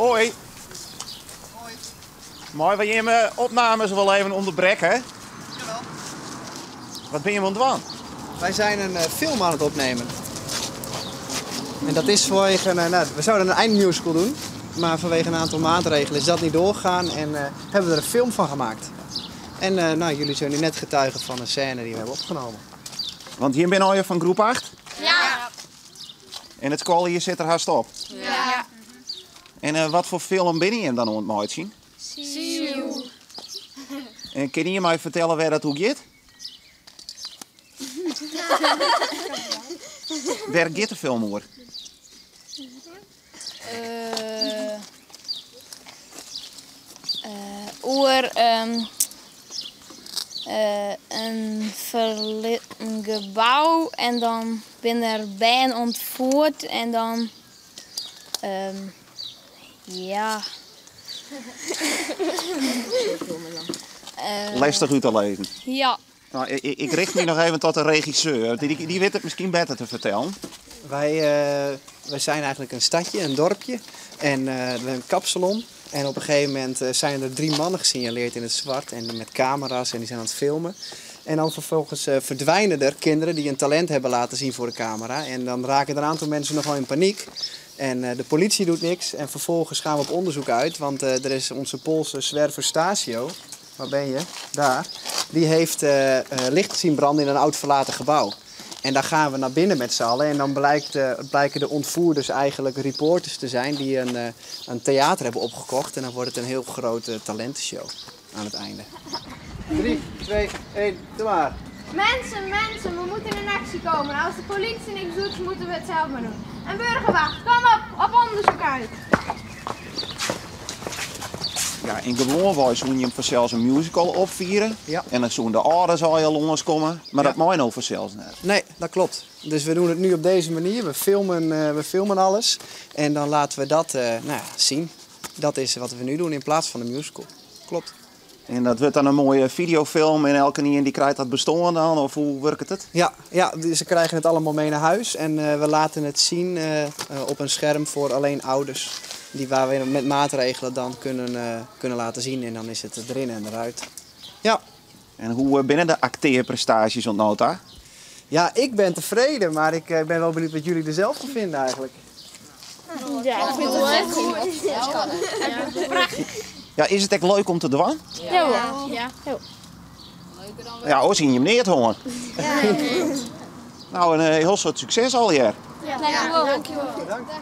Hoi. Hoi. Meie wy jimme opnames wol even ûnderbrekke? Jawel. Wat binne jim oan it dwaan? Wij zijn een eh, film aan het opnemen. En dat is vanwege, eh, nou, we zouden een eindmusical doen, maar vanwege een aantal maatregelen is dat niet doorgegaan en eh, hebben we er een film van gemaakt. En eh, nou, jullie zijn nu net getuigen van een scène die we hebben opgenomen. Want jim binne allegear fan groep 8? Ja. En it skoaljier sit der hast op? Ja. En eh, wat foar film binne jim dan oan it meitsjen? Siuw. En kinne jim my fertelle wêr dat oer giet? Wêr giet de film oer? Eh, eh, oer ehm, eh, in ferlitten gebou en dan binne der bern ûntfierd en dan ehm, ja. Lestich út te lizzen. Ja. Nou, ik richt my noch even tot de regisseur. Dy wit it miskien better te fertellen. Wij, uh, wij zijn eigenlijk een stadje, een dorpje. En uh, we hebben een kapsalon. En op een gegeven moment eh, zijn er drie mannen gesignaleerd in het zwart. En met camera's en die zijn aan het filmen. En dan vervolgens verdwijnen er kinderen die een talent hebben laten zien voor de camera. En dan raken er een aantal mensen nogal in paniek. En de politie doet niks. En vervolgens gaan we op onderzoek uit. Want er is onze Poolse zwerver Stasio. Waar ben je? Daar. Die heeft licht zien branden in een oud verlaten gebouw. En daar gaan we naar binnen met z'n allen. En dan blijkt, blijken de ontvoerders eigenlijk reporters te zijn die een, een theater hebben opgekocht. En dan wordt het een heel grote talentenshow aan het einde. 3, 2, 1, doe maar. Mensen, mensen, we moeten in actie komen. Als de politie niks doet, moeten we het zelf maar doen. En burgerwacht, kom op, op onderzoek uit. Ja, en gewoanwei soene jim fansels in musical opfiere. Ja. En dan soene de âlders al lânskomme. Mar dat mei no fansels net. Nee, dat klopt. Dus we doen het nu op deze manier. We filmen, we filmen alles. En dan laten we dat nou ja, zien. Dat is wat we nu doen in plaats van de musical. Klopt. En dat wurdt dan in moaie fideofilm en elkenien dy krijt dat bestân dan? Of hoe wurket it? Ja, ja, dus ze krijgen het allemaal mee naar huis. En we laten het zien op een scherm voor alleen ouders. Die waar we met maatregelen dan kunnen, kunnen laten zien. En dan is het erin en eruit. Ja. En hoe binne de aktearprestaasjes oant no ta? Ja, ik ben tevreden, maar ik ben wel benieuwd wat jullie er zelf van vinden eigenlijk. Ja, ik vind het goed. Prachtig. Ja, is it ek leuk om te dwaan? Ja. Ja. Ja, oars hiene jim neat hân. Nou, in hiel soad sukses allegear. Ja, dankjewel. Bedankt.